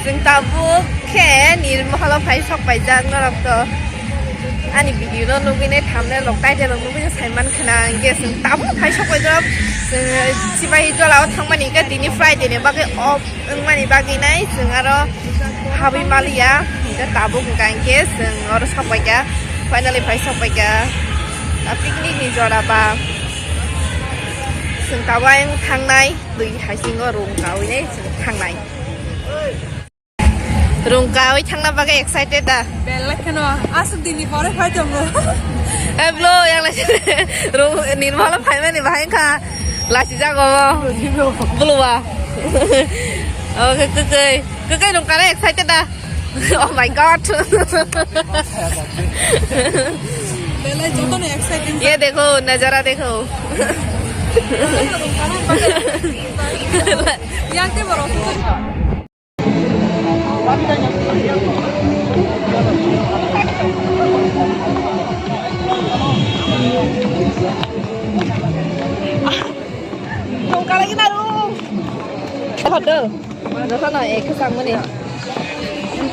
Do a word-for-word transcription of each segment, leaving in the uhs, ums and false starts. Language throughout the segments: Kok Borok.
Chwng tabuk khe Nirmahal o phai sok paijak norok to. Ani video no nugwi nai thumbnail rok title rok nugwi nai saiman khna hwnkhe chwng tabuk phai sok paijak. Chwng Sipahi Jola o thangmani hwnkhe tini Friday ni bagwi off wngmani bagwi nai chwng aro habwi maliya. Hwnkhe tabuk hwnkha hwnkhe chwng oro sok paikha. Finally phai sok paikha. Ah, picnic ni jora ba chwng tabuk ayang thangnai. Twi haisingo rung kawi nai chwng thangnai. Rung kawi thangna bagwi excited da? Belai kheno, aswk dini pore phai tongo. Eh, bro, yang lai rung Nirmala phaimani bahai kha lachi jago. Bro, bro. Bro ba. Oke, kwkwi. Kwkwi rung kana excited da? Oh my God. Belai jotono exciting. Ye dekho, nazara dekho. Yang te borok. Tongkha lagi na rung. Hodo. Jotono ek samani.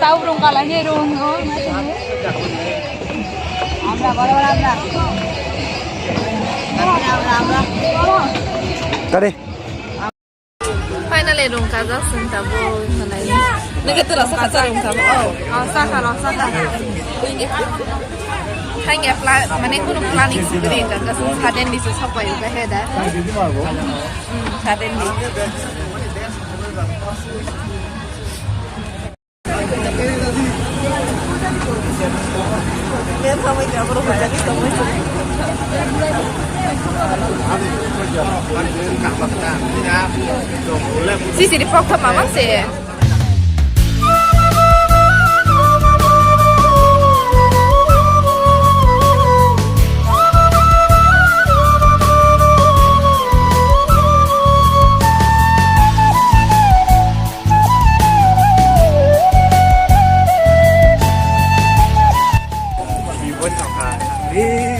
Tau rung kalai ni rung. Amra, boro boro amra. Amra, amra, amra. Tadi. Finally rung kajak sing tabo hinai. Nake tera sa kacha rung kabo. Oh, sa karo, sa karo. Hanya plan, mane kuno planning sih beri kan, suddenly so sok pai udah heda. Hmm, suddenly. Sisi di pok mama sih.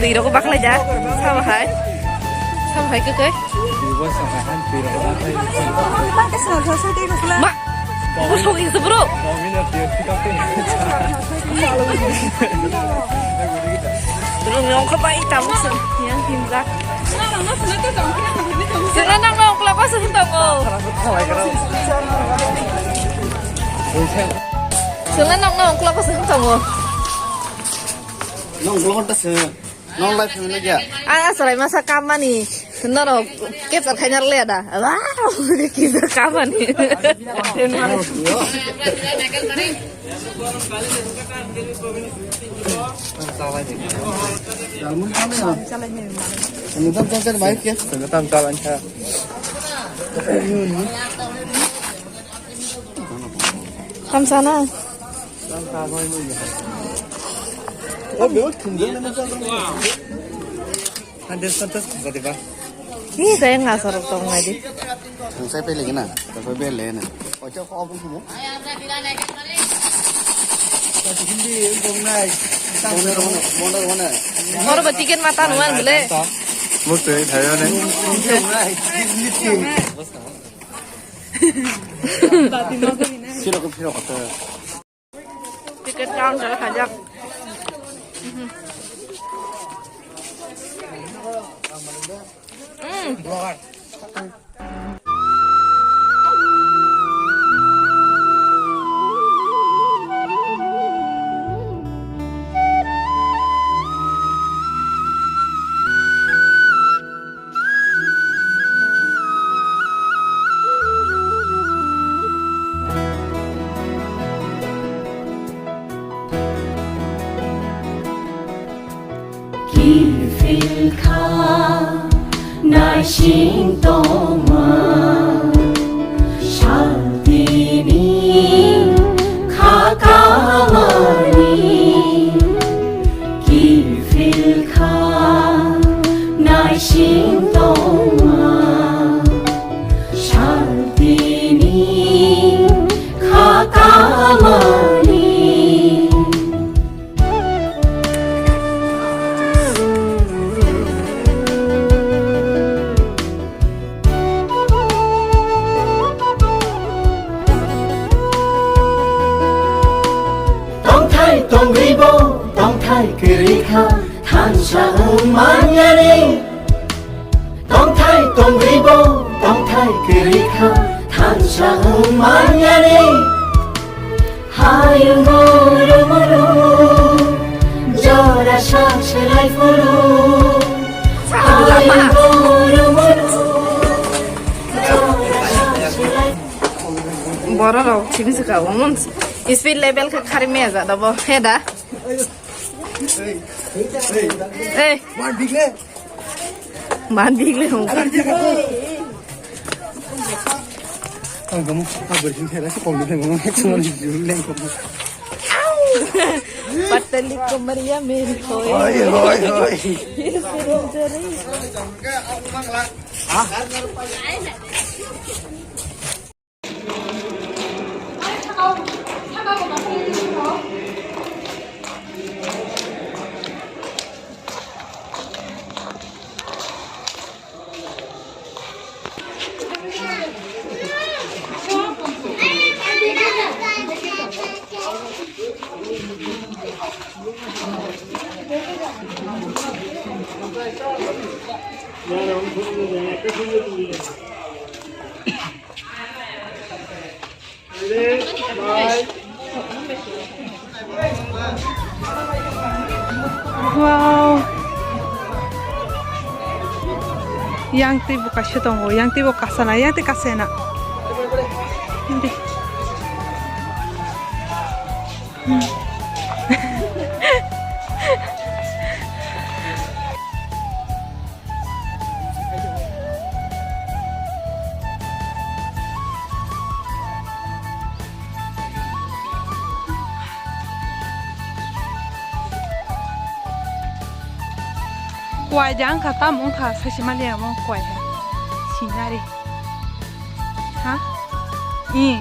Twi rok bakhlai jak. Sabo hai. Sabo hai kwkwi. Ma. Bo sok ikse bro. Rung yong kha bai tam sung. Yang himjak. Sila nang nang ukla ko sung tongo. Sila nang nang ukla ko sung tongo. Nong vlog ta se. Nong live ni gya. Ang asalai masa kamani. Norok capture khaina le da. Wow, kisa kamani. Nidam tongsa mai kya? Nidam tongsa mai kya? Kamsana. Ni saya ngasar tong lagi. Saya pilih kena, tapi beli na. Ojo kok aku semua. Hindi, hindi, hindi. Oro ba ticket mata nuan bole. Mo te thayo ne. Sirok, sirok, sirok. Ticket counter hajak. Mm. Kiphil kha naising tongma, saltini kha kamani. Kiphil kha naising tongma, saltini kha kamani. Tongribo tongthai kwrwi kha thansa wng manyani. Tongthai tongribo tongthai kwrwi kha thansa wng manyani. Hayung guru muru jora sa selai phuru. Hayung guru muru jora sa selai. Borok rok simi sika umon speed level khe khari meja da bo he da. Hey. Man bigle hung. Patali kamariya meri koi. Hoi, hoi, hoi. Wow. Yang twi bo kaisa tongo, yang twi bo kasana, yang twi kasana. Hindi. Kwai jang kha, tam wng kha, saisi mali amo kwai hai. Sinari. Ha? I.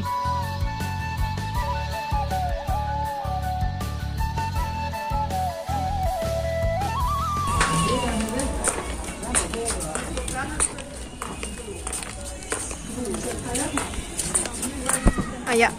Aya.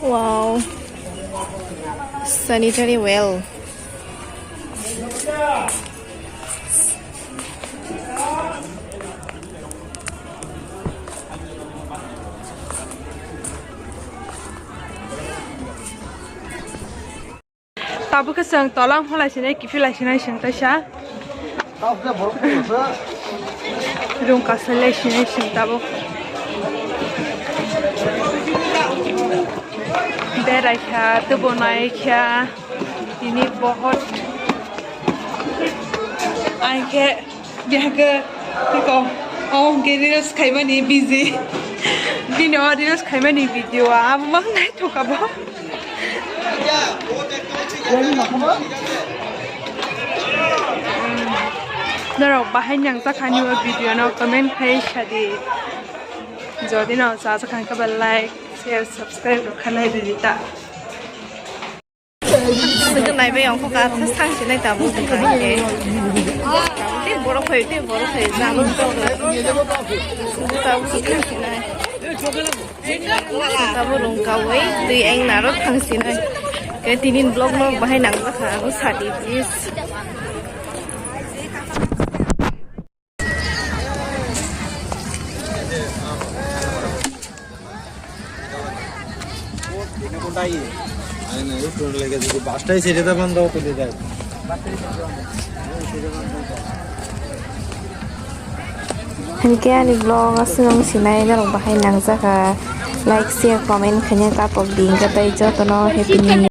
Wow. Sanitary well. Tabuk khe chwng tola wngkha lai sinai, kiphilai sinai chwng teisa. Rung kasalai sinai chwng tabuk. Berai kha, tubu nai kha, tini bohot. Ang khe Bihake tiko, oh, hwnkhe reels khaimani busy. Bini o reels khaimani video, abo ma naithok abo. Norok bahai nangjakhani o video no comment khai sadi. Jodi no chajakha hwnkhe ba like, share, subscribe rok khanai rwdi ta. Naibai ongkha kha, thang se nai tabuk wngkha khe. Tabuk tei borok phai, tei borok phai, jalo tabuk se thang se nai. Tabuk rung kaui twi eng naro thang se nai. Khe tinin vlog no bahai nangjakha, abo sadi please. Hinkhe ani vlog aswk wng sinai norok bahai nangjakha, like, share, comment khaina tapok di, hinkhe tei jotono happy new year.